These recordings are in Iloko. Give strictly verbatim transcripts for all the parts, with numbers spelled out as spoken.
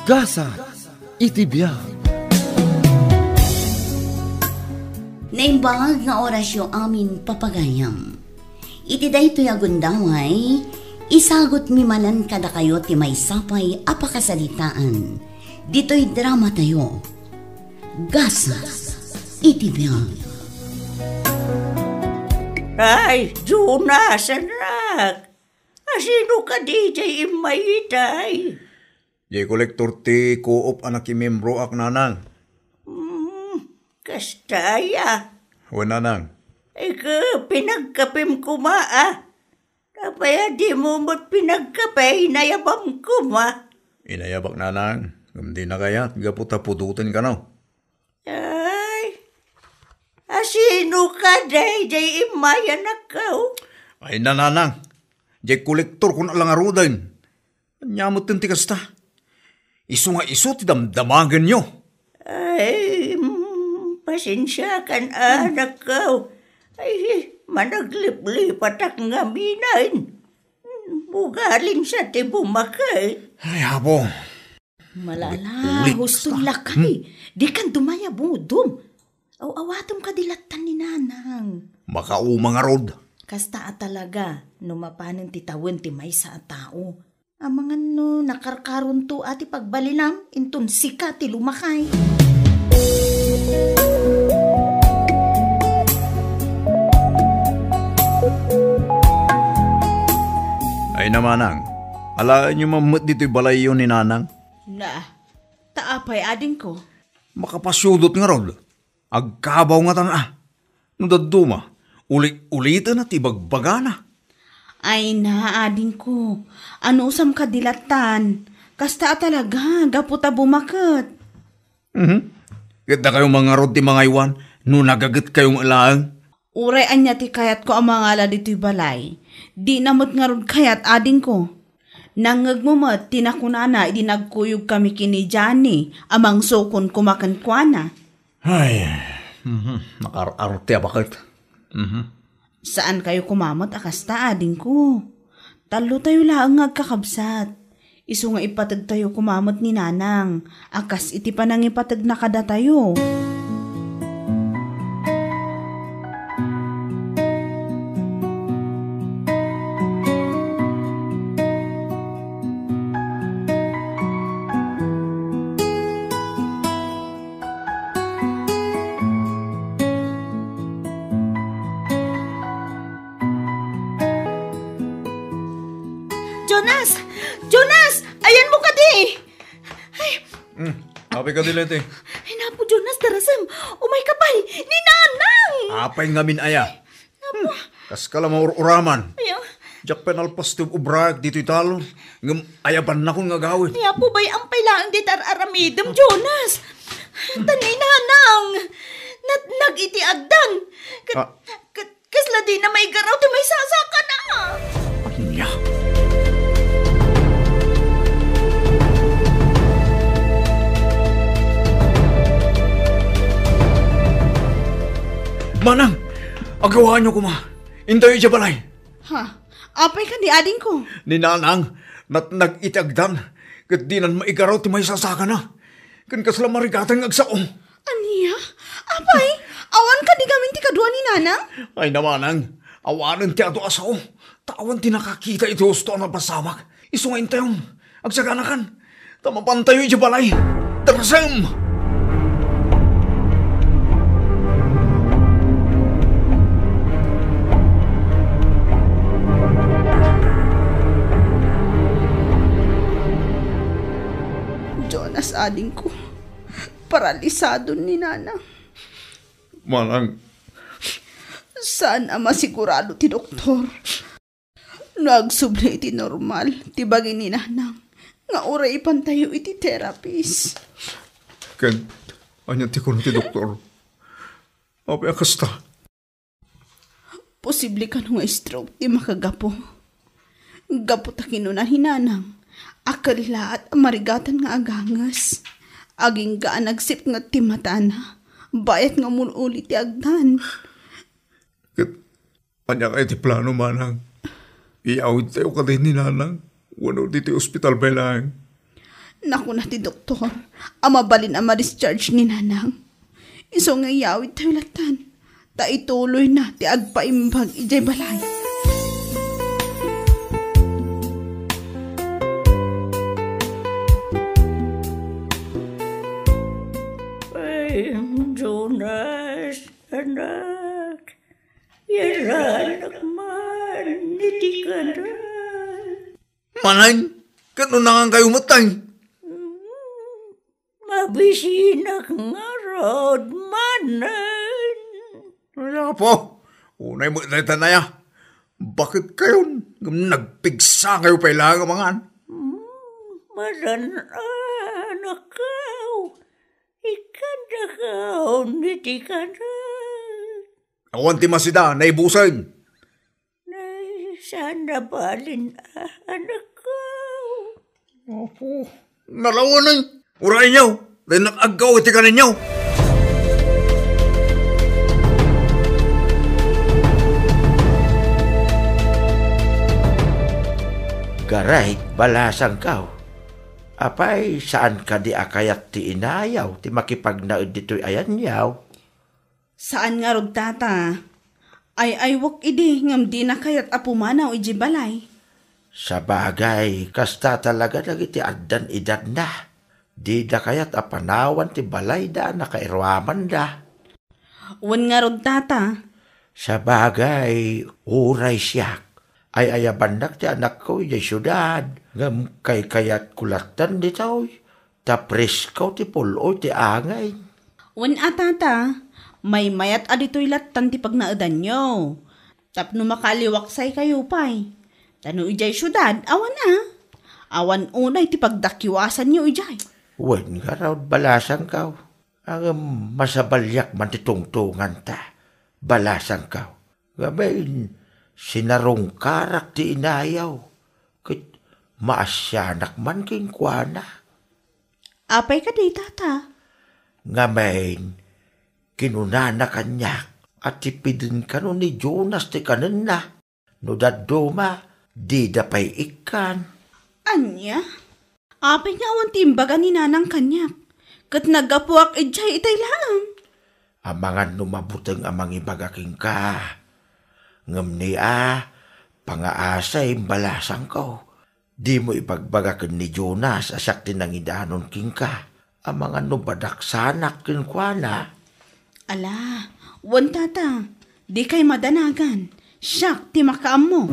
Gasat iti biag. Naimbag nga orasyo amin, papagayam. Iti daytoy a gundaway, isagutmi manen kadakayo ti maysa pay a pakasaritaan ditoy dramatayo, Gasat iti biag. Ay, Jonas, anak! Asino kadi jay immay itay? Jay kolektor ti co-op a nakimembroak, nanang. Hmm, kasta aya? Wen, nanang. Ika, pinagkapem koma, a? Apay a dimo met pinagkape, inayabam koma? Inayabak, nanang. Ngem dina kayat, gapu ta pudoten kano. Ay, asino kadi jay immay, anakko? Ay, nanang. Jay kolektor kun alangaruden. Ania metten ti kasta? Isu nga isu ti damdamagenyo. Ay, mm, pasensiakan, anakko. Ay, managliplipatak ngamin. Bugalin sa ti bumaket. Ay, Apo. Malala, ulit, ulit, husto, lakay. Hmm? Dikan dumayabudom. Aw-awatem kadi lattan ni nanang. Makauma ngarud. Kasta a talaga, no mapanen ti tawen ti maysa a tao. Amangan no nakarkaronto a ti pagbalinam, inton sika ti lumakay. Ay, namanang, alaenyo man met ditoy balayyo ni nanang? Na, ta apay, adingko? Makapasiudot ngarud. Agkabaw ngatan a. No dadduma, uli-uliten a ti bagbagana. Ay na, adingko. Anusam kadi lattan? Kasta a talaga, gapu ta bumaket. Mhm. Ket dakayo man ngarud ti mangaywan no nagagetkayo met laeng. Uray ania ti kayatko a mangala ditoy balay, dina met ngarud kayat, adingko. Nangngegmo met ti nakunana idi nagkuyogkami ken ni Johnny a mangsukon koma kenkuana. Ay, mhm, nakaar-arte a baket. Mhm. Saankayo koma met a kasta, adingko. Tallotayo laeng nga agkakabsat. Isu nga ipategtayo koma met ni nanang a kas iti panangipategna kadatayo. Jonas! Jonas! Ayanmo kadi! Ay! Hmm, apay kadi, Leti? Ay, napo, Jonas, darasem. Umayka pay, ni Nanang! Apay ngamin aya? Napo. Hmm, kaska la maur-uraman. Aya. Diak pay nalpas ti ubraek ditoy talon. Ngem ayabannakon nga agawid. Ay, apo, bay-am pay laeng dita ar-aramidem, Jonas. Ta ni Nanang, natnag iti agdan. Ket, Ah. ket, Kasla dina maigaraw ti maisasakana. Ania? Manang! Agawaanyo koma! Intayo idiay balay! Ha? Apay kadi, adingko? Ni Nanang, natnag iti agdan, ket dinan maigaraw ti maisasakana. Ken kasla marigatan nga agsao. Ania? Apay, awan kadi ngamin ti kadua ni Nanang? Ay, namanang, awanen ti adu a sao. Ta awan ti nakakita iti husto a napasamak. Isu nga intayon, agsaganakan. Ta mapantayo idiay balay. Darasem! Jonas, adingko. Paralisado ni Nanang. Manang. Saan a masigurado ti doktor no agsubli iti normal ti bagi ni Nanang nga uray ipantayo iti therapist. Ken, ania ti kuna ti doktor? Apay a kasta? Posible kano nga stroke ti makagapu. Gapu ta kinuna ni Nanang a kellaat a marigatan nga aganges. Agingga a nagsipnget ti matana, bayat nga umul-uli ti agdan. Ket ania kadi ti plano, Manang? Iyawidtayo kadi ni Nanang wenno ditoy ospital pay laeng? Nakuna ti doktor a mabalin a ma-discharge ni Nanang. Isu nga iyawidtayo lattan, ta ituloyna ti agpaimbag idiay balay. Ay, Jonas, anak, yaranak man iti kanan. Manen, ket no nangankayo met, ay? Mm, mabisinak ngarud, manen. Ay, Apo, unay met dayta, nay, a. Baketkayon, ngem nagpigsakayo pay laeng a mangan. Mm, madan-anakkaw. Ikkandakaw iti kanan. Awan ti masida, naibusen. Nay, saan a balin a, anakko? Apo, nalawanen. Urayenyo, daynak aggaw iti kanenyo. Garay, balasangkaw. Apay, saan kadi a kayat ti inayaw ti makipagnaed ditoy a yaniaw? Saan ngarud, Tata. Ay-aywek idi ngem dina kayat a pumanaw idiay balay. Sabagay, kasta talaga dagiti addan edadna. Dida kayat a panawan ti balayda a nakairuamanda. Wen ngarud, Tata. Sabagay, uray siak, ay-ayabannak ti anakko idiay siudad, ngem kaykayatko lattan ditoy. Ta presko ti pul-oy ti angin. Wen a, Tata, maymayat a ditoy lattan ti pagnaedanyo. Tapno makaaliwaksaykayo pay. Ta no idiay siudad, awan a. Awan unay ti pagdakiwasanyo idiay. Wen ngarud, balasangkaw. Ngem masabaliak man ti tungtunganta, balasangkaw. Ngamin, sinarungkarak ti inayaw, ket maasianak man kenkuana. Apay kadi, Tata? Ngamin, kinunana kaniak a tipiden kano ni Jonas ti kanenna. No dadduma, dida pay ikkan. Ania? Apay nga awan ti imbaga ni Nanang kaniak? Ket naggapuak idiay itay laeng. Amangan no mabuteng a mangibaga kenka. Ngem ni a, pangaasay, balasangko. Dimo ibagbaga ken ni Jonas a siak ti nangidanon kenka, amangan no badaksanak kenkuana. Ala, wen, Tata, dikay madanagan. Siak ti makaammo.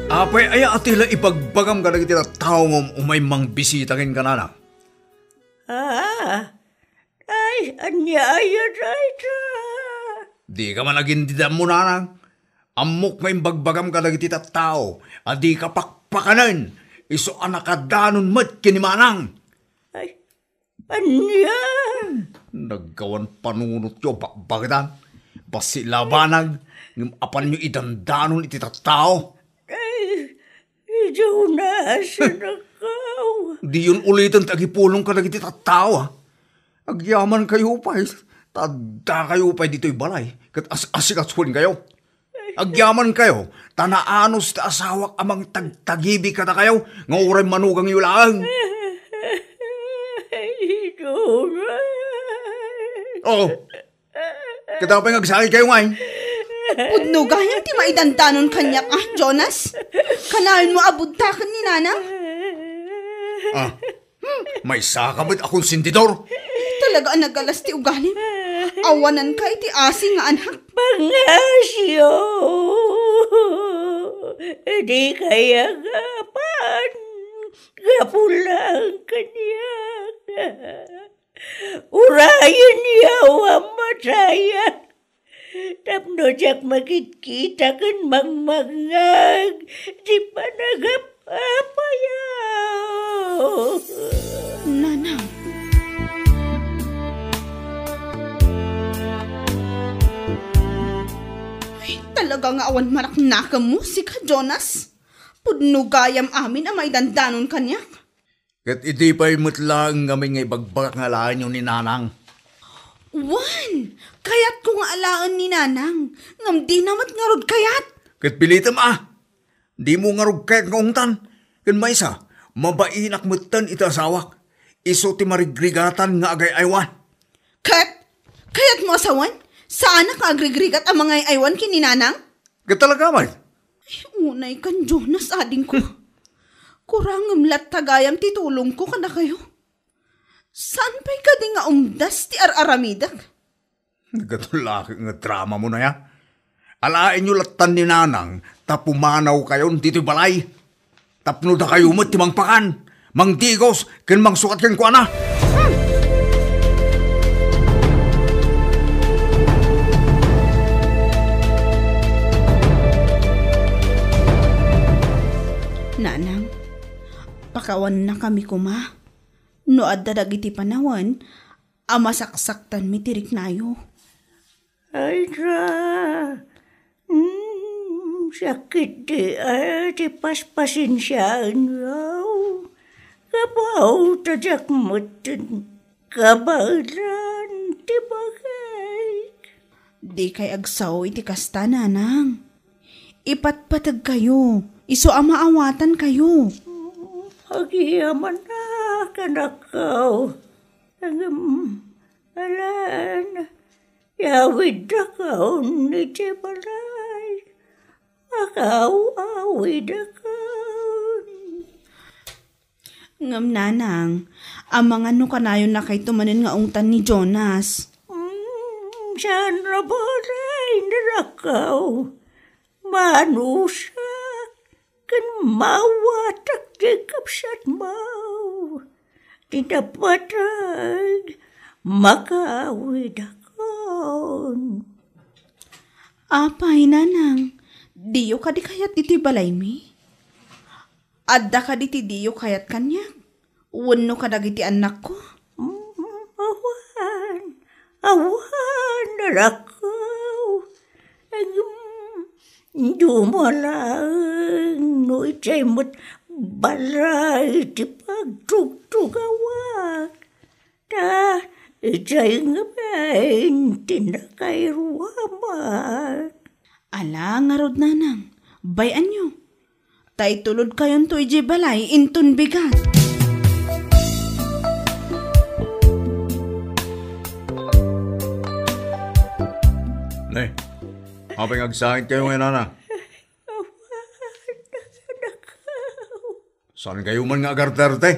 Apay aya a ti la ibagbagam kadagiti tattao nga um-, umay mangbisita kenka, Nanang? Ah, ay, ania aya dayta? Dika man agindidammo, Nanang. Ammok nga imbagbagam kadagiti tattao a dika pakpakanen, isu a nakadanon met ken ni Manang. Ay, ania? Naggawan panunotyo, bakbaketan. Bassit la a banag, ngem apanyo idandanon iti tattao. Ay, Jonas, anakko. Diyon uliten ti agipulong kadagiti tattao, a. Agyamankayo pay, ta addakayo pay ditoy balay, ket as-asikasuenkayo. Agyamankayo, ta naanus ti asawak a mangtagtagibi kadakayo, nga uray manugangyo laeng. Ay, Jonas. Oo. Ket apay nga agsakitkayo ngay? Pudno gayam ti maidandanon kaniak, a, Jonas. Kanayon mo a budtaken ni Nanang? Ah, hmm, maysaka met a konsentidor. Talaga a nagalas ti ugalim. Awananka iti asi nga anak. Pangasyo, dikay agapan, gapu laeng kaniak. Urayenyo a matayan, tapno diak makitkita ken mangmangngeg ti panagap-apayo. Nanang. Ay, talaga nga awan manaknakemmo, sika, Jonas. Pudno gayam amin a maidandanon kaniak. Ket idi pay met laeng ngamin nga ibagbagak nga alaenyo ni Nanang. Wen, kayatko nga alaen ni Nanang, ngem dina met ngarud kayat. Ket pilitem a. Dimo ngarud kayat nga ungtan. Ken maysa, mabainak metten iti asawak. Isu ti marigrigatan nga agay-aywan. Ket, kayatmo a sawen? Saanak nga agrigrigat a mangay-aywan ken ni Nanang? Ket talaga met. Ay, unay kan Jonas, adingko. Kurangem latta gayam ti tulongko kadakayo. Saan pay kadi nga umdas ti ar-aramidek? Nagkatulakek nga drama mo na ya. Alaenyo lattan ni Nanang ta pumanaw kayon ditoy balay. Tapno dakayo met ti mangpakan, mangdigos, ken mangsukat kenkuana. Nanang, pakawannakami koma. No adda dagiti panawen a masaksaktanmi ti riknayo. Ay, da. Mm, sakit di, ay, ti paspasensiaenyo. Kabaw ta diak metten kabaelan ti bagik. Dikay agsao iti kasta, Nanang. Ipatpategkayo, isu a maawatankayo. Agyamanak, anakko. Ngem, alan, yawiddakon iti balay. Akaw-awidakon. Ngem, Nanang, amangan no kanayonnakayto manen nga ungtan ni Jonas. Mm, saan a balay, anakko. Manusak ken mawatak ti kabsatmo. Ti napateg, makaawidakon. Apay, Nanang, diyo kadi kayat ditoy balaymi? Adda kadi ti diyo kayat kaniak wenno kadagiti annakko? Mm, awan, awan, anakko. Ngem, dumalaeng no idiay met balay ti pagtugtugawak. Ta idiay ngamin ti nakairuamak. Ala ngarud, Nanang, bay-anyo. Ta itulodkayonto idiay balay inton bigat. Ne, apay nga agsakitkayo ngay, Nana? Awan, anakko. Saankayo man nga agarte-arte?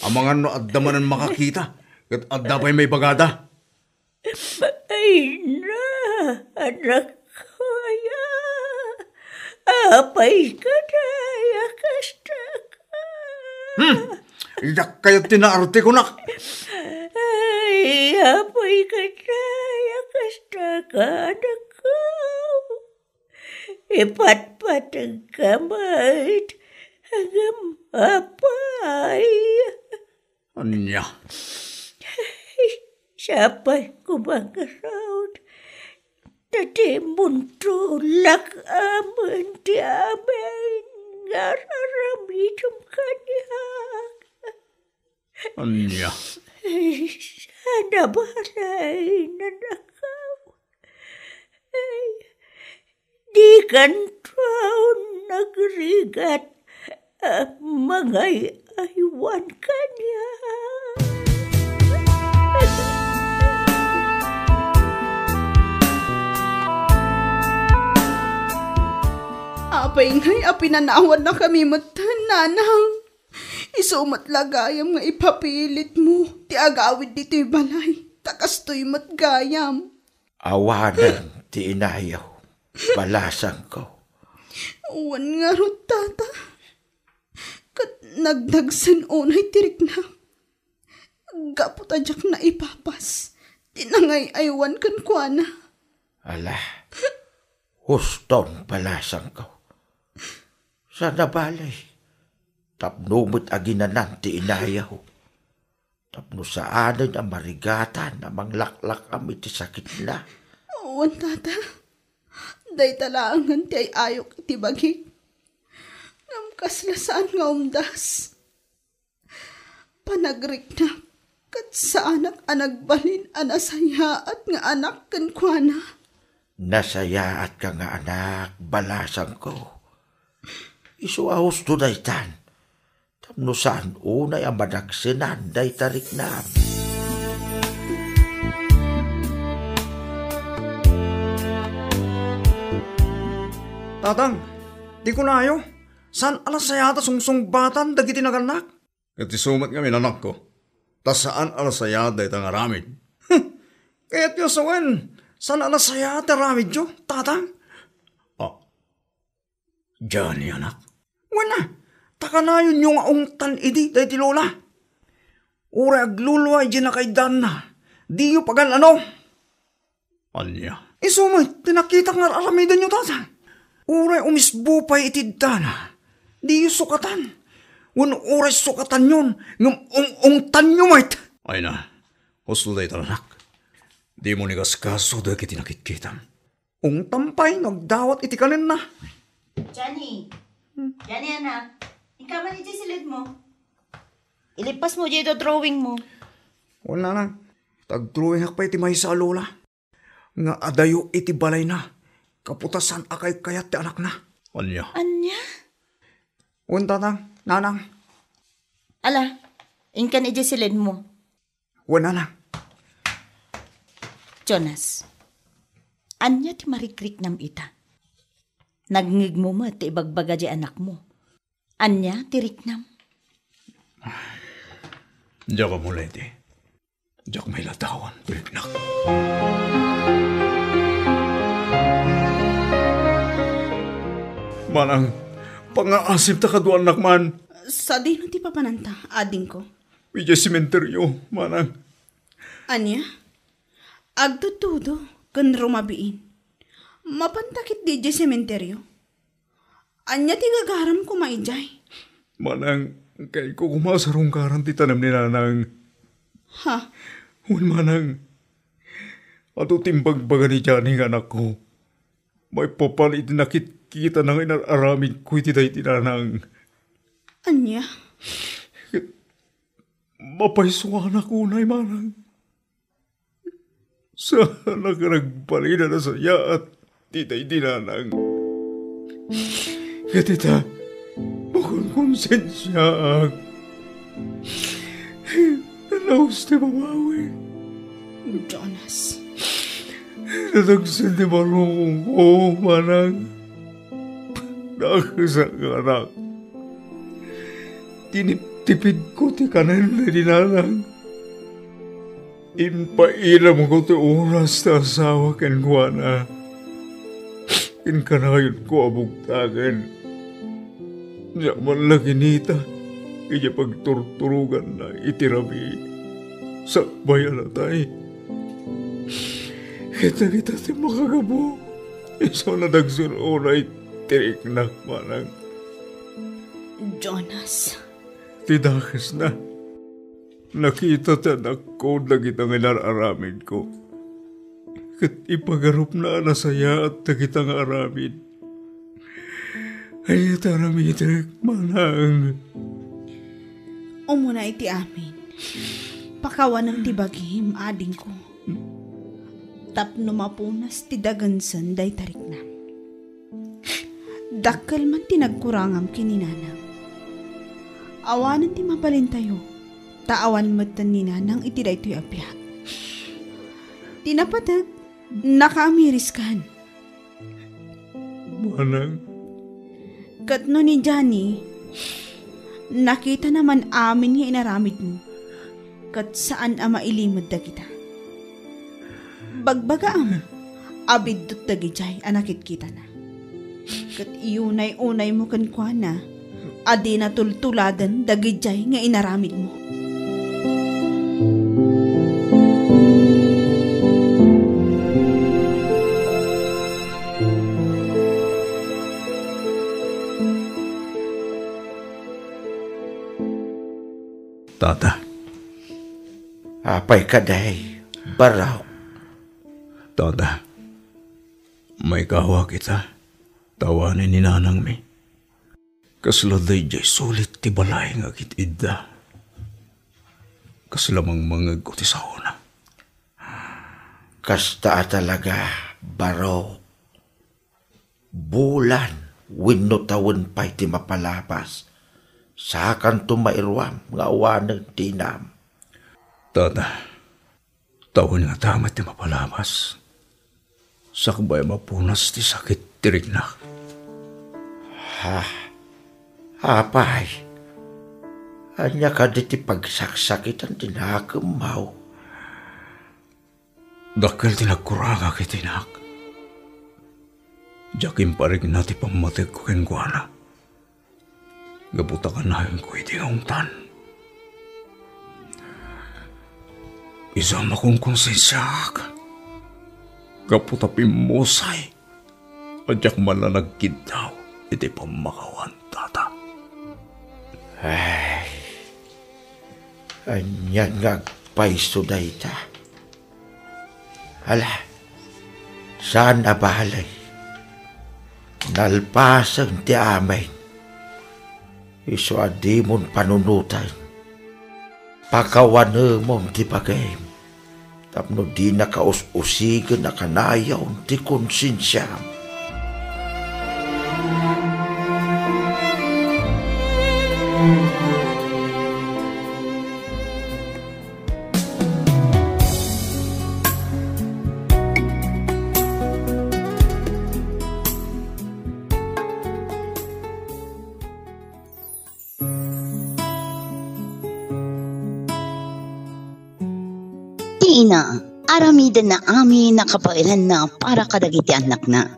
Amangan no adda manen makakita, ket adda pay maibagada. Ay na, anakko, aya. Apay kadi a kasta ka? Hmm, diak kayat ti naarte, kunak. Ay, apay kadi a kasta ka, anakko? Ipatpategka met, ngem apay? Ania? Sapay koma ngarud, ta dimonto lakamen ti amin nga ar-aramidem kaniak. Ania? Saan a balay, anakko. Ay, dikanto nagrigat a mangay-aywan kaniak. Apay ngay a pinanawannakami metten, Nanang? Isu met la gayam nga ipapilitmo ti agawid ditoy balay, ta kastoy met gayam. Awanen ti inayo, balasangko. Wen ngarud, Tata. Ket nagdagsen unay ti riknam. Gapu ta diak naipapas ti nangay-aywan kenkuana. Ala, huston, balasangko. Saan a balay, tapno met aginanan ti inayo. Tapno saanen a marigatan a manglaklakam iti sakitna. Wen, Tata. Dayta laengen ti ay-ayok iti bagik. Ngem kasla saan nga umdas. a nagriknak, ket saanak a nagbalin a nasayaat nga anak kenkuana. Nasayaatka nga anak, balasangko. Isu a husto daytan, tapno saan unay a madagsenan dayta riknam. Tatang, di kunayo, saan a nasayaat a sungsungbatan dagiti nagannak? Ket isu met ngamin, anakko, ta saan a nasayaat dayta nga aramid. Hm, kayatyo a sawen, saan a nasayaat ti aramidyo, tatang? Ah, Johnny, anak. Wen a, ta kanayonyo nga ungtan idi daydi lola. Uray aglulua idiay nakaiddaanna, diyo pagan-ano. Ania? Isu met ti nakitak nga ar-aramidenyo, tatang. Uray umisbo pay iti iddana, diyo sukatan. Wen uray sukatanyon, ngem ung-ungtanyo met. Ay na, husto dayta, anak. Dimo ni kaskaso dagiti nakitkitam. Ungtam pay no agdawat iti kanenna. Johnny. Hmm. Johnny, anak. Inka man iti siled mo. Ilipas mo diay drawing mo. Wala na. Tagdrawingak pay ti maysa a lola nga adayo iti balayna, kaputas saan a kaykayat ti anakna. Ania? Ania? Wen, tatang, nanang. Ala, inkan idiay siled mo. Wen, nanang. Jonas, ania ti marikriknam ita? Nagngegmo met ti ibagbaga diay anakmo. Ania ti riknam? Diak ammo, Leti. Diak mailadawan ti riknak. Manang, pangngaasim ta kaduaannak man. Sadino ti papananta, adingko? Idiay sementeryo, manang. Ania? Agtudtudo ken rumabiin. Mapanta ketdi idiay sementeryo? Ania ti gagaram koma idiay? Manang, kayatko koma a sarungkaran ti tanem ni nanang. Ha? Wen, manang, adu ti imbagbaga ni Johnny nga anakko maipapan iti nakitkitana nga inar-aramidko iti daydi nanang. Ania? Ket mapaysuanak unay, manang. Saanak a nagbalin a nasayaat ti daydi nanang. Ket ita, makonkonsensiaak. Naus ti babawi. Jonas. Nadagsen ti barukongko, manang. Dakesak nga anak. Tiniptipidko ti kanen ni nanang. Impailamko ti oras ti asawa kenkuana. Inkanayonko a bugtaken. Diak man la kinita idiay pagturturoganna iti rabii sakbay a natay. Ket dagita ti makagapu, isu a nadagsen unay ti riknak, manang. Jonas. Ti dakesna, nakita ti anakko dagita nga inar-aramidko, ket ipagarupna a nasayaat dagita nga aramid. Ania ti aramidek, manang? Umuna iti amin, pakawanem ti bagim, adingko, tapno mapunas ti dagensen dayta riknam. Dakkel man ti nagkurangam ken ni nanang. Awanen ti mabalintayo, ta awan metten ni nanang iti daytoy a biag. Ti napateg, nakaamiriskan. Manang. Ket no ni Johnny, nakitana man amin nga inaramidmo, ket saan a mailimed dagita. Bagbagaam a biddut dagidiay a nakitkitana. Ket iyunay-unaymo kenkuana a dina tultuladen dagidiay nga inaramidmo. Tata. Apay kadi, barok? Tata, maikawak ita, ta awanen ni nanangmi. Kasla daydiay sulit ti balay nga agid-idda. Kasla mangmangegko ti saona. Kasta a talaga, barok. Bulan wenno tawen pay ti mapalabas, saakanto mairuam nga awanen ti inam. Tata, tawen ngata met ti mapalabas. Sakbay a mapunas ti sakit ti rikna. Ha? Apay, ania kadi ti pagsaksakitan ti nakemmo? Dakkel ti nagkurangak iti inak. Diak imparikna ti pammategko kenkuana. Gapu ta kanayon ko iti naungtan. Isu a makonkonsensiaak gapu ta pimmusay a diak man la nagkiddaw iti pammakawan, tata. Ay, anian nga agpayso dayta? Ala, saan a bale. Nalpasen ti amin. Isu a dimon panunoten. Pakawanemon ti bagim tapno dinaka us-usigen a kanayon ti konsensiam. Ti ina, aramidenna amin a kabaelanna para kadagiti annakna.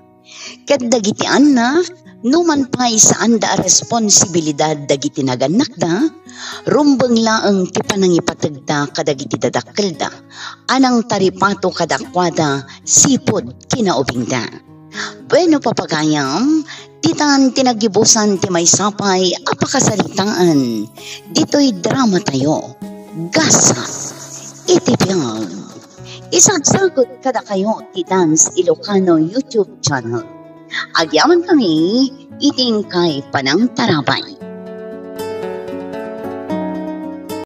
Ket dagiti annak, numan pay saanda a responsibilidad dagiti nagannakda, rumbeng laeng ti panangipategda kadagiti dadakkelda a nangtaripato kadakuada sipud kinaubingda. Bueno, papagayam, ditan ti naggibusan ti maysa pay a pakasaritaan ditoy dramatayo, Gasat iti Biag. Isagsagut kadakayo ti Dance Ilocano YouTube channel. Agyamankami iti inkay panangtarabay.